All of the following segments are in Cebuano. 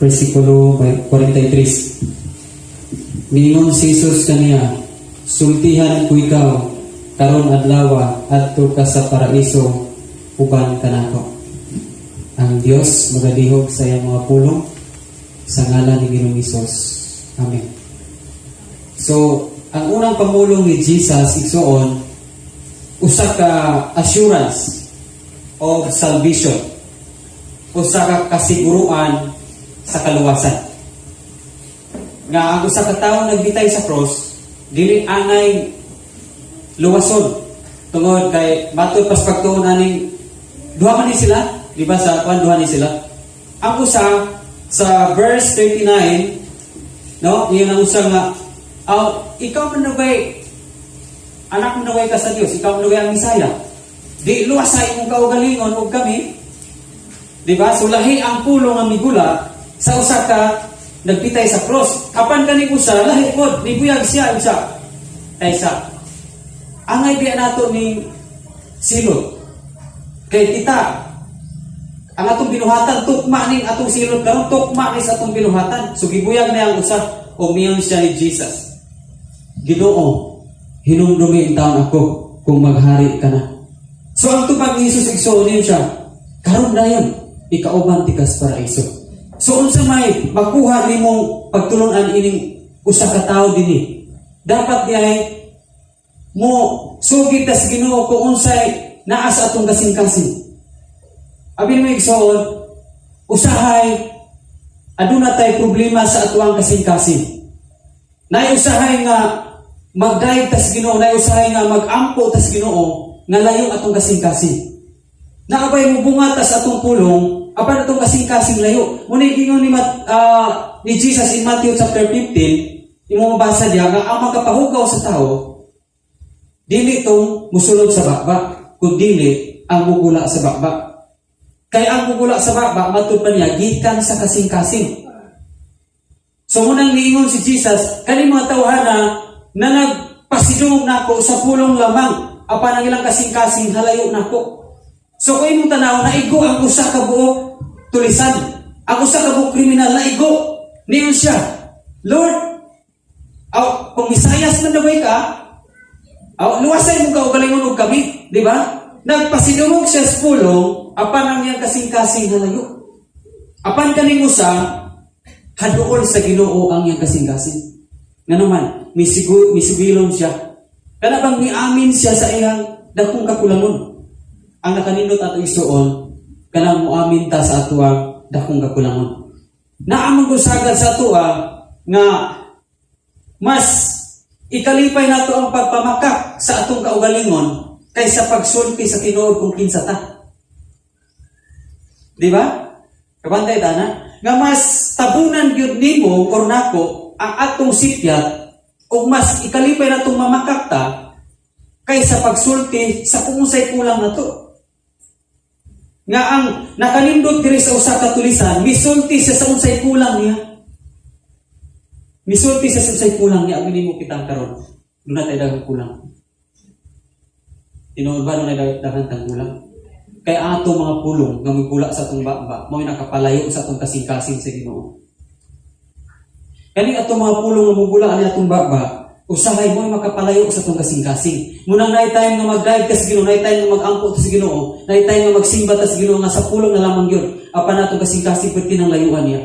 Versikulo 43. Miingon si Jesus kaniya, "Sultihan ko ikaw, karon adlawa adto ka sa paraiso uban kanako." Ang Dios magadihog sa iyang mga pulong sa ngalan ni Ginoong Hesus. Amen. So, ang unang pamulong ni Jesus, igsuon, usa ka assurance of salvation. Usa ka kasiguruan sa kaluwasan. Nga ang usa ka tawo nagbitay sa cross, dili angay luwason tungod kay matud pas pagtuon aning duha man ni sila, di ba, sa kuan, duha ni sila. Ang usa sa verse 39, no, iyon ang usa nga, "Aw, ikaw man nagay anak mo naway ka sa Dios, ikaw man ang Misaya. Di luwas sa imong kaugalingon ug kami." Di ba? So lahi ang pulong nga migula sa usa ka nagbitay sa cross. Apan kaning usa lahi pod, nibuyag siya usa kaysa. Angay biya nato ning silot. Kay kita ang atong binuhatan tukma ning atong silot karon, tukma ni sa atong binuhatan. So gibuyag na ang usa o miingon siya ni Jesus, "Ginoo, hinumdumi taon ako kung maghari ka na." So ang tubag ni Jesus, igsoon, niyo siya, "Karon dayon ikauban tikas paraiso." So unsa may makuha nimong pagtulunan ining usa ka tawo dinhi? Dapat diay mo sugid tas Ginoo kung unsay naa sa atong kasing-kasing. Abi mo, igsoon, usahay aduna tay problema sa atuang kasing-kasing. Nay usahay nga magdayeg tas Ginoo, nay usahay nga magampo tas Ginoo nga layo atong kasing-kasing. Naabay mo bunga tas atong pulong, apan atong kasing-kasing layo. Muna ingon ni Jesus in Matthew chapter 15, imo mabasa diya nga ang makapahugaw sa tao dili tong musulod sa baba, kundi ang mugula sa baba. Kay ang mugula sa baba, matud pa niya, gikan sa kasing-kasing. So munang niingon si Jesus, kani mga tawhana na nagpasidungog nako sa pulong lamang, apan ang ilang kasing-kasing halayo nako. So kung imong tanaw, naigo ang usa ka buok tulisan. Ang usa ka buok kriminal naigo. Niyon siya, "Lord, aw, kung Misayas man naway ka, aw, luwasay mo kaugalingon og kami," di ba? Nagpasidungog siya sa pulong, apan ang iyang kasing-kasing halayo. Apan kaning usa, haduol sa Ginoo ang iyang kasing-kasing. Nga naman, misugilon siya. Kana bang miamin siya sa iyang dakong kakulangon. Ang nakanindot ato, igsuon, kanang muamin ta sa atuang dakong kakulangon. Naamang sagad sa atoa nga mas ikalipay nato ang pagpamakak sa atong kaugalingon kaysa pagsulti sa tinuod kung kinsa ta. Di ba? Kabantay ta na? Nga mas tabunan gyud nimo or nako ang atong sipyat ug mas ikalipay natong mamakak ta kaysa pagsulti sa kung unsay kulang nato. Nga ang nakanindot diri sa usa ka tulisan, misulti siya sa unsay kulang niya. Misulti siya sa unsay kulang niya, aminin mo kitang karon. Duna tay daghang kulang. Tinuod ba duna daghan tang kulang? Kay ato mga pulong nga migula sa atong baba, mao nakapalayo sa atong kasing-kasing sa Ginoo. Kani ato mga pulong nga mugula ani atong baba, usahay mo makapalayo sa atong kasing-kasing. Munang naay time nga mag-guide ka sa Ginoo, naay time nga mag-ampo ta sa Ginoo, naay time nga magsimba ta sa Ginoo nga sa pulong na lamang gyud. Apan atong kasing-kasing perti nang layuan niya.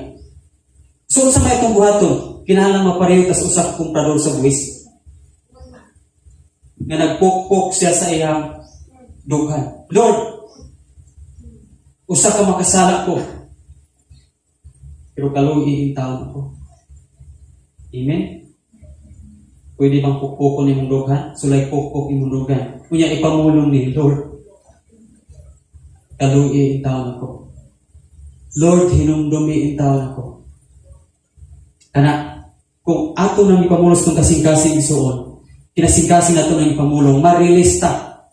So unsa may itong buhaton? Kinahanglan mapareho tas usa ka komprador sa buwis. Nga nagpukpok siya sa iyang dughan. "Lord, usa ka makasala ko. Pero kaluoy taon ako." Amen? Pwede bang pukpukon imong dughan? Sulay pukpok imong dughan. Unya ipamulong ni, "Lord, kaluoy taon ako. Lord, hinumdumi taon ako." Kana, kung ato nang ipamulong kung kasing-kasing, igsuon, kinasing-kasing nato nang ipamulong, ma-release ta.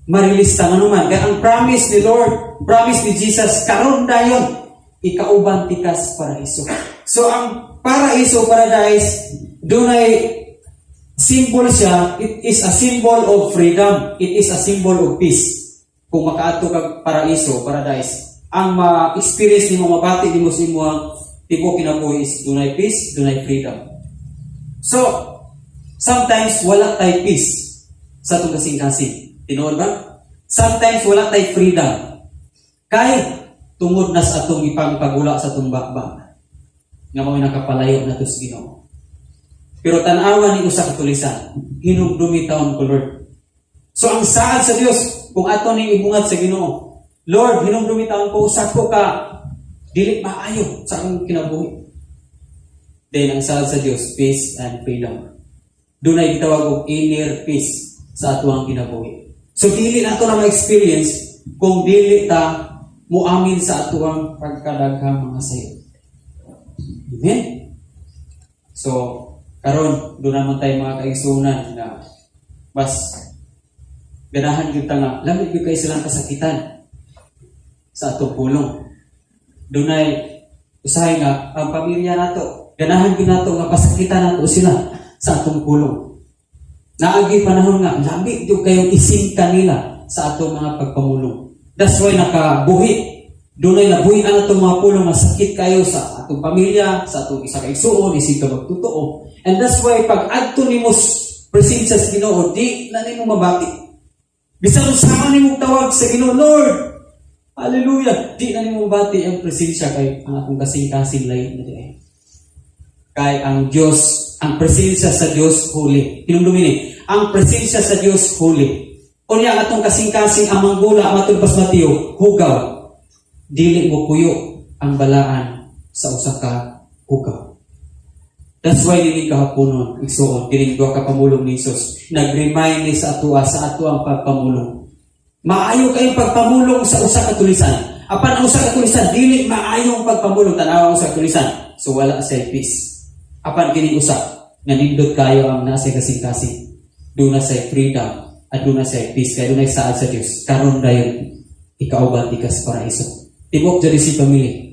Ma-release ta nga naman. Kaya ang promise ni Lord, promise ni Jesus, karon dayon, ikauban tikas paraiso. So ang paraiso, paradise, dunay symbol siya, it is a symbol of freedom. It is a symbol of peace. Kung makaato kag paraiso, paradise, ang ma-experience nimo, mabati nimo sa imong Tibuok kinabuhi is dunay peace, dunay freedom. So, sometimes wala tay peace sa atong kasing-kasing. Tinuod ba? Sometimes wala tay freedom. Kay tungod na sa atong ipangpagula sa atong bakba nga mao nakapalayo nato sa Ginoo. Pero tan-awa ni usa ka tulisan, "Hinumdumi taon ko, Lord." So ang saad sa Dios kung ato ning ibungat sa Ginoo, "Lord, hinumdumi taon ko, usa ko ka dili maayo sa akong kinabuhi." Then ang saad sa Dios, peace and freedom. Dunay gitawag og inner peace sa atuang kinabuhi. So dili nato na ma-experience kung dili ta muamin sa atuang pagkadaghang mga sayo. Amen? So, karon doon naman tayo mga kaigsunan na mas ganahan gyud ta nga lami gyud kay silang kasakitan sa atong pulong. Dunay usahay nga ang pamilya nato, ganahan gyud nato nga pasakitan nato sila sa atong pulong. Naagi panahon nga lami gyud kayong isin kanila sa atong mga pagpamulong. That's why nakabuhi, dunay nabuhi ang atong mga pulong nga sakit kayo sa atong pamilya, sa atong isa ka igsuon, isig ka magtotoo. And that's why pag adto nimo presensya sa Ginoo, di na nimo mabati. Bisan unsa nimo tawag sa Ginoo, "Lord, hallelujah," di na nimo mabati ang presensya kay ang atong kasing-kasing layo na di ay. Kay ang Dios, ang presensya sa Dios holy. Hinumdumi ni, ang presensya sa Dios holy. Unya ang atong kasing-kasing ang manggula matud pas Mateo, hugaw. Dili mo puyo ang balaan sa usa ka hugaw. That's why dili kahaponon, igsuon, kining duha ka pamulong ni Jesus. Nag-remind ni sa atoa sa ato ang pagpamulong. Maayo kayong pagpamulong sa usa ka tulisan. Apan ang usa ka tulisan dili maayong pagpamulong, tan-awa ang usa ka tulisan. So wala say peace. Apan kini usa nga nindot kayo ang nasa kasing-kasing. Duna say freedom at duna say peace kay dunay saad sa Dios. Karon dayon ikauban ti kas paraiso. Tibok diri si pamilya.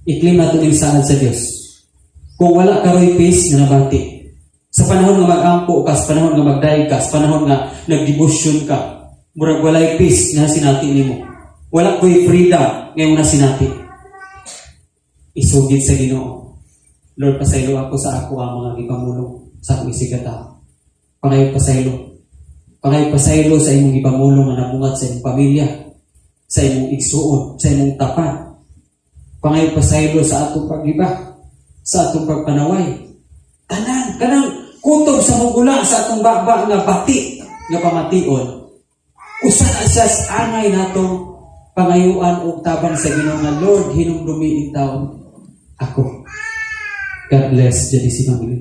I-claim nato ning saad sa Dios. Kung wala karoy peace nga nabati, sa panahon nga mag-ampo ka, sa panahon nga magdayeg ka, sa panahon nga nagdebosyon ka, murag walay peace nga sinati nimo. Wala ko'y freedom nga imong nasinati. Isugid sa Ginoo. "Lord, pasaylo ako sa ako ang mga gipamulong sa akong isigkatawo." Pangayo pasaylo. Pangayo pasaylo sa imong gipamulong nga nabungat sa imong pamilya, sa imong igsuon, sa imong tapat. Pangayo pasaylo sa atong paggiba, sa atong pagpanaway. Tanan, kanang kutob sa mugula sa atong baba nga bati, nga pamation. Usa na siya sa angay natong pangayuan og tabang sa Ginoo nga, "Lord, hinumdumi taon ako." God bless JDC family.